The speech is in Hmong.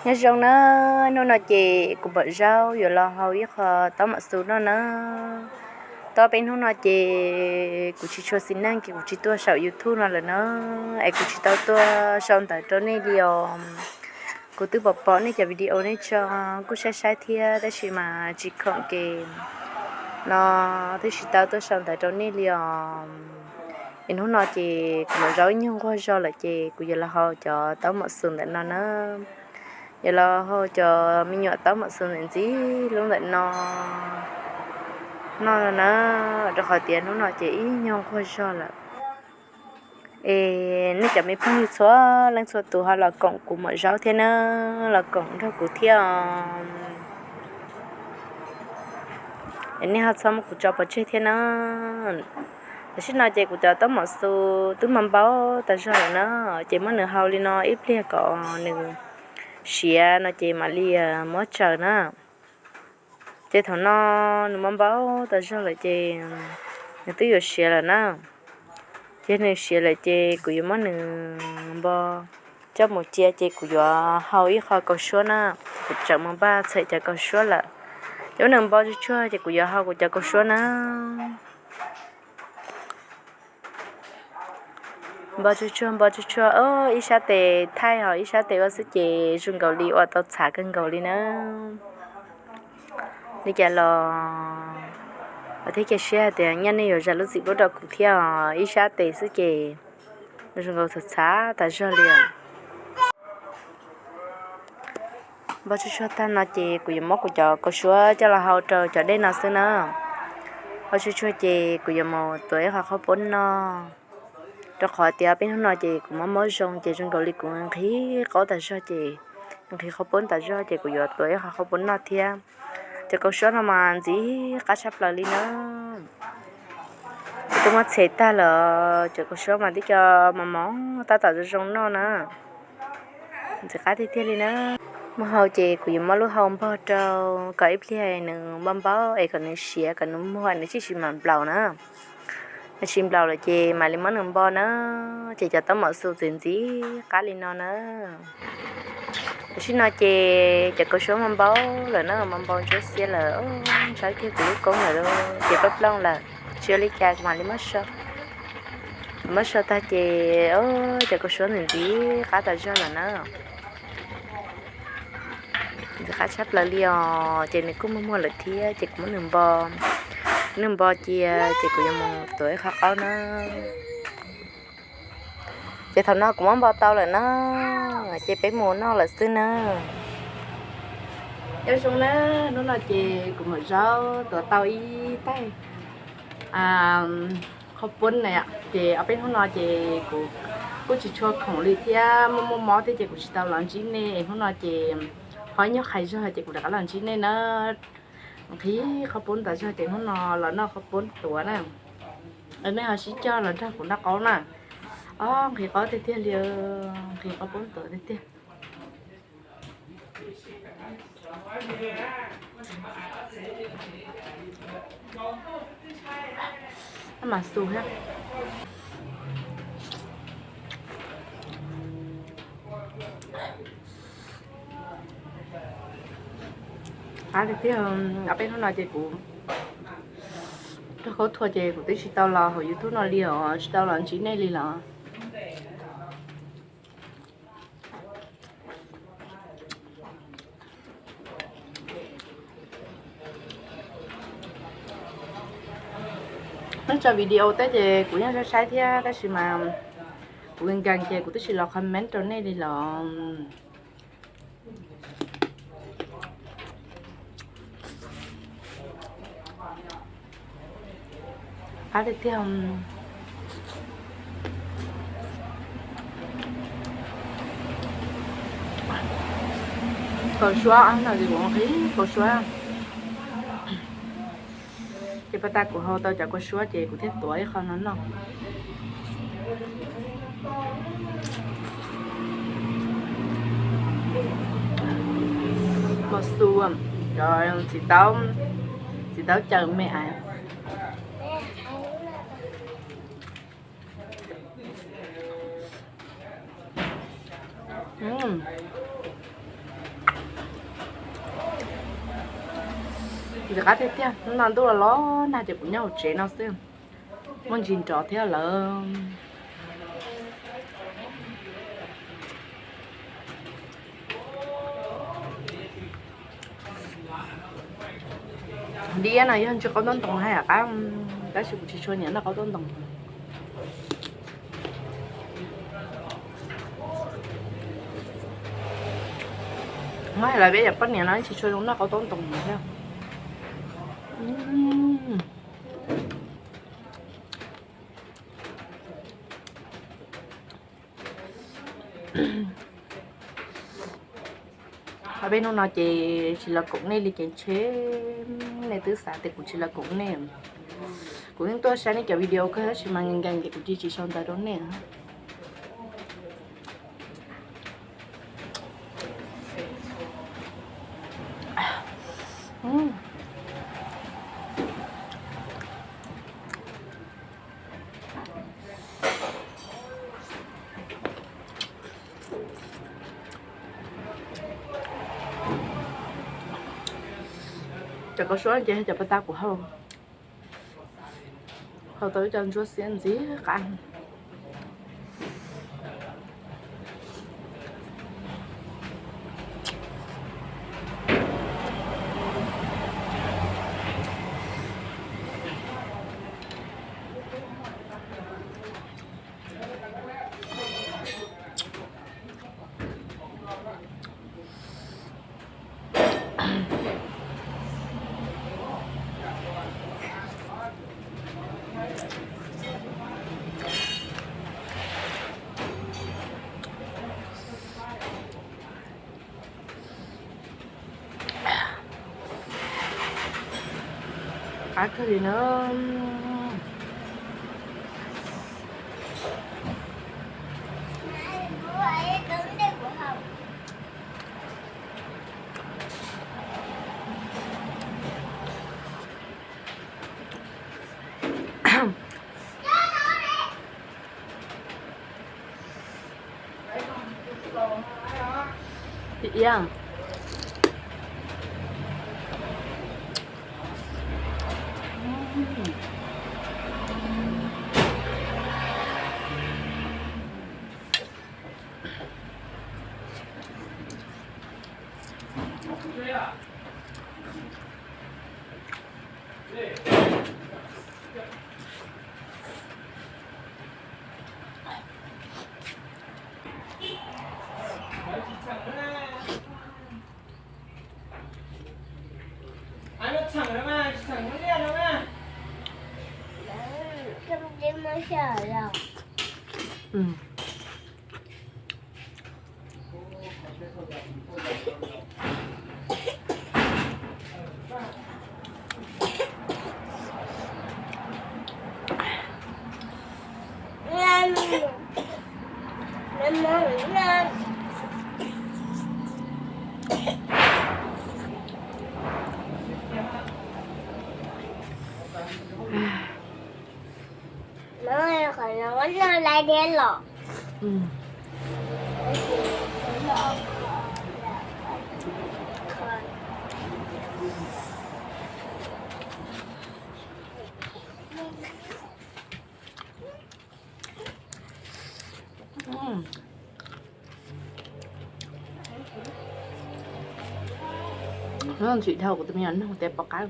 Nyob zoo na, hnub no ces kuv Maum Zaub yuav los hau ib qho taub mom xus noj na. Tau peb hnub no ces kuv tsis tshua xis neej ces kuv tsis tuaj saum YouTube no lawm na, es kuv tsis tau tuaj sau ntawv rau nej li os. Kuv twb pom pom nej cov video nej tso kuj saib saib thiab tab sis mas tsis khoom ces no twb tsis tau tuaj sau ntawv rau nej li os. Es hnub no ces kuv Maum Zaub ib nyuag nquag zog lawm ces kuv yuav los hau cov taub mom xus ntawm no na. Yuav los hau cov me nyuam taub mom xus ntawm ntxiv lub ntawm no noj na, rau qhov tias hnub no ces ib nyuag nquag zog lawm. Es nej cov me phooj ywg txhua leej txhua tus ho los koom kuv Maum Zaub thiab na, los koom nrog kuv thiab os. Es nej ho txhob muab kuv tso pov tseg thiab na. Tam sim no ces kuv cov taub mom xus twb npau npau tas zog lawm na, ces muab nws hau li no ib pliag kom nws siav no ces mam li muab tsaws na. Ces thaum no nws npau npau tas zog lawm ces nws twb yuav siav lawm na. Ces nws siav lawm ces kuv yuav muab nws npo coj mus cia ces kuv yuav hau ib qho kaus suab na. Kuv tseem mus npaj txham cov kaus suab lawm. Ces muab nws npo tsuag tsuag ces kuv yuav hau kuv cov kaus suab na. Npo tsuag tsuag, npo tsuag tsuag, ib sab tes thaij ho ib sab tes ua xwb ces zoo nkaus li ua tau txhav kawg nkaus li na. Li cas los thiab cia siab hais tias nyaj nej yuav zam lub txim pub rau kuv thiab os, ib sab tes xwb ces zoo nkaus txhav txhav tas zog li. Npau tsuag tsuag tag no ces kuv yuav muab kuv cov kaus suab coj los hau rau cov dej no xwb na. Npau tsuag tsuag ces kuv yuav mus tuav ib qho qhaub poob noj, rau qhov tias peb hnub no ces kuv mob mob zoo ces zoo nkaus li kuv nqhis qaub tas zog ces nqhis qhaub poob tas zog ces kuv yuav tuav ib qho qhaub poob noj thiab. Cov kaus suab no mas ntxim qab tshaj plaws li na. Kuv twb muab txhem tag lawm, cov kaus suab mas twb cov mos mos tab tom zoo zoo noj na. Ntxim qab tiag tiag li na. Muab hau ces kuv yuav muab lub hau npog rau kom ib pliag nws npau npau es kom nws siav kom nws muag nws thiaj tsis mam nplaum na. Nws tsis nplaum lawm ces mam li muab nws npo na. Ces cov taub mom xus ntxim ntxim qab li no na. Tam sim no ces cov kaus suab npau npau lawm na, npau npau ntsuab xiab lawm, ntshaib kiag kuv lub koob lawm, ces plooj plooj lawm. Tsis ua li cas kuv mam li muab sau. Kuv muab sau tag ces cov kaus suab ntxim ntxim qab tas zog lawm na. Ntxim qab tshaj plaws li os, ces nws kuj muag muag lawm thiab ces kuv muab nws npo, nws npo cia ces kuv yuav mus tuav ib qho qaub na. Ces thaum no kuv muab npo tau lawm na, ces peb mus noj lawm xwb na. Nyob zoo na, hnub no ces kuv Maum Zaub tuav tau ib taig qhaub poob na, ces ob peb hnub no ces kuv kuj tsis tshua khoom li thiab muaj muaj mob thiab ces kuv tsis tau los ntsib nej. Hnub no ces ho ib nyuag qhais zog ces kuv rov qab los ntsib nej na. Nqhis qhaub poob tas zog ces hnub no los noj qhaub poob tuav na. Nej ho sib cog los nrog kuv noj qaub na. Ob, nqhis qaub tiag tiag li, nqhis qhaub poob tuav tiag tiag. Mas xus thiab. Qab tiag tiag, ob peb hnub no ces kuv raug khaub thuas ces kuv twb tsis tau los hauv YouTube no li os, tsis tau los ntsib nej li los. Nws tso video tej ces kuv yeej saib saib thiab tab sis mas kuv nkees ces kuv twb tsis los comment rau nej li los. Qab tiag tiag. Kaus suab no ces kuv nqhis kaus suab. Ces pas tas kuv hau tau cov kaus suab ces kuv thiaj tuav ib qho no noj. Mas xus, cov txiv taub, txiv taub caws me ais. Nws qab tiag tiag, hnub no ntuj los los nag ces kuv nyob hauv tsev no xwb. Muaj ntsis nrov thiab lawm. Diab no yog ntsis qaub taub ntoos hais qab, tab sis kuv tsis tshua nyiam noj qaub taub ntoos. Muab hais los peb cov poj niam no tsis tshua zoo noj qaub taub ntoos thiab. Ob peb hnub no ces tsis los koom nej li ces ntshe nej twb xav tias kuv tsis los koom nej. Kuv yeej tuaj saib nej cov video kawg tab sis mas nkees nkees ces kuv cia tsis sau ntawv rau nej. Cov kaus suab ces cov pas tas kuv hau, hau tau ib co ntsuab xiab ntxiv qab. Qab kawg li na. Ntxim dhau kuv tus me nyuam nug tias puas qab.